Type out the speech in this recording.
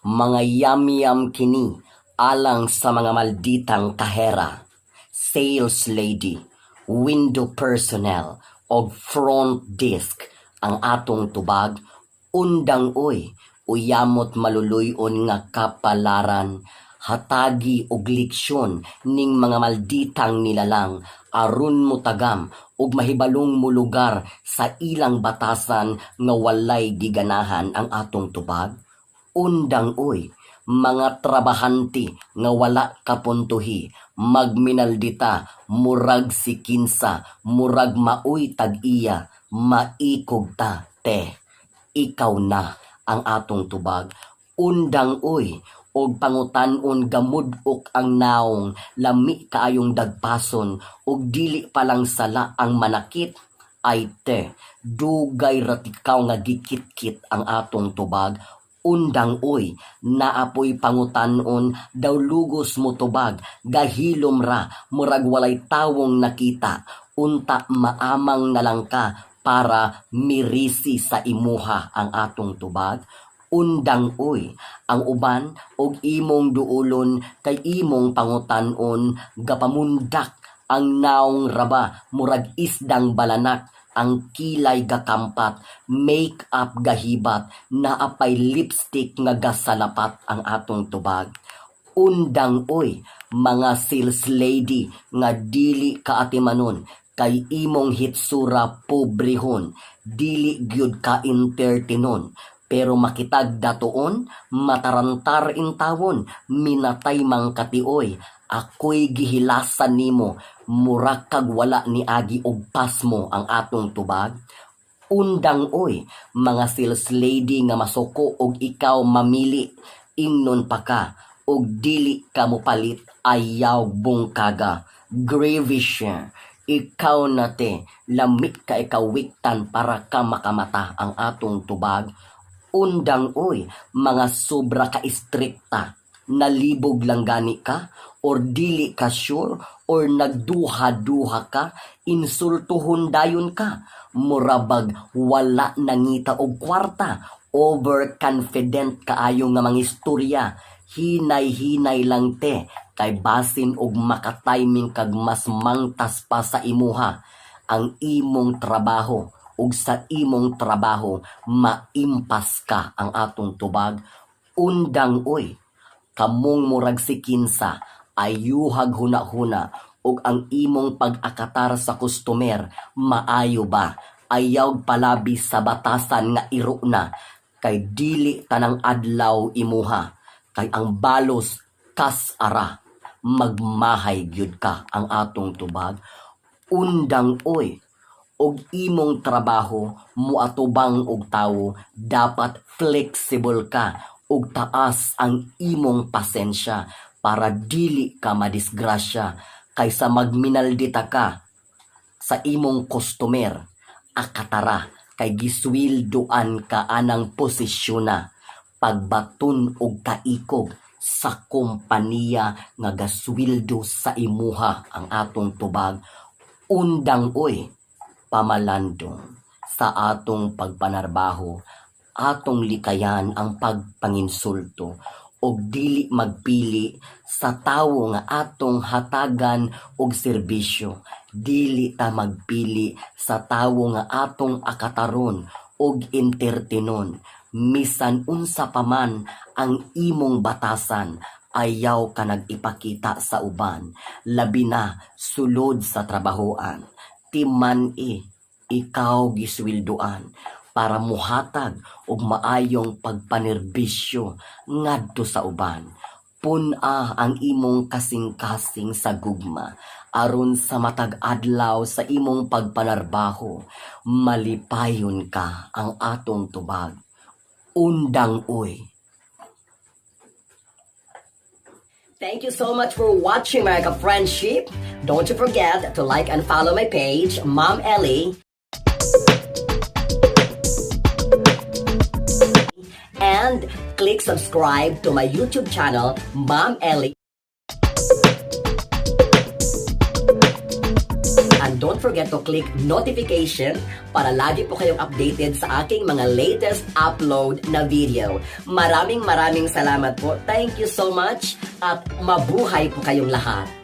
Mga yam-yam kini alang sa mga malditang kahera, sales lady, window personnel, og front desk ang atong tubag. Undang oy, uyamot maluluy-on nga kapalaran, hatagi og leksyon ning mga malditang nilalang aron motagam ug mahibalong molugar sa ilang batasan nga walay giganahan ang atong tubag. Undang oy, mga trabahante nga wala kapuntuhi, magminaldita murag si kinsa, murag maoy tag-iya, maikog ta te, ikaw na ang atong tubag. Undang oy, og pangutan-on gamud-ok ang naong, lami kaayong dagpason ug dili pa lang sala ang manakit, ay te, dugay ra tikaw nga gikitkit ang atong tubag. Undang oy, naa poy pangutan-on daw lugos mo tubag, gahilom ra murag walay tawong nakita, unta maamang na lang ka para mirisi sa imuha ang atong tubag. Undang oy, ang uban og imong duolon kay imong pangutan-on gapamundak ang naong raba murag isdang balanak, ang kilay gakampat, make up gahibat, naa pay lipstick nga gasalapat ang atong tubag. Undang oy, mga sales lady nga dili kaatimanon kay imong hitsura pobrehon, dili gyud ka entertainon, pero makitag datuon, matarantar intawon, minatay mang katioy, ako'y gihilasan nimo, mura kag wala ni agi og pasmo ang atong tubag. Undang oy, mga sales lady nga masuko og ikaw mamili, ingnon pa ka og dili ka mopalit, ayaw bungkaga. Gravy siya. Ikaw na te, lami ka ikaw wiktan para ka makamata ang atong tubag. Undang oy, mga sobra ka istrikta, nalibog lang gani ka, or dili ka sure, or nagduha-duha ka, insultuhon dayon ka, murabag wala nangita og kwarta, overconfident kaayo nga mangistorya, hinay-hinay lang te, kay basin og makatiming kag mas mangtas pa sa imuha ang imong trabaho ug sa imong trabaho maimpas ka ang atong tubag. Undang oy, kamong murag si kinsa, ayuhag huna-huna ug ang imong pag-akatar sa customer maayo ba, ayaw palabi sa batasan nga iro na kay dili tanang adlaw imuha kay ang balos kas ara, magmahay gyud ka ang atong tubag. Undang oy, og imong trabaho moatubang og tawo, dapat flexible ka ug taas ang imong pasensya para dili ka madisgrasya kaysa magminaldita ka sa imong customer, akatara kay gisweldoan ka anang posisyona pagbaton og kaikog sa kompanya nga gasweldo sa imuha ang atong tubag. Undang oy, pamalandong sa atong pagpanarbaho, atong likayan ang pagpanginsulto og dili magpili sa tawo nga atong hatagan og serbisyo, dili ta magpili sa tawo nga atong akataron og entertainon. Misan unsa pa man ang imong batasan, ayaw ka nag-ipakita sa uban, labi na sulod sa trabahoan. Timan e ikaw gisweldoan para muhatag og maayong pagpanerbisyo ngadto sa uban. Pun-a ang imong kasing-kasing sa gugma aron sa matag adlaw sa imong pagpanarbaho malipayon ka ang atong tubag. Undang oy. Thank you so much for watching, mga ka-friendship. Don't you forget to like and follow my page, Mom Ellie. And click subscribe to my YouTube channel, Mom Ellie. And don't forget to click notification para lagi po kayong updated sa aking mga latest upload na video. Maraming maraming salamat po. Thank you so much at mabuhay po kayong lahat.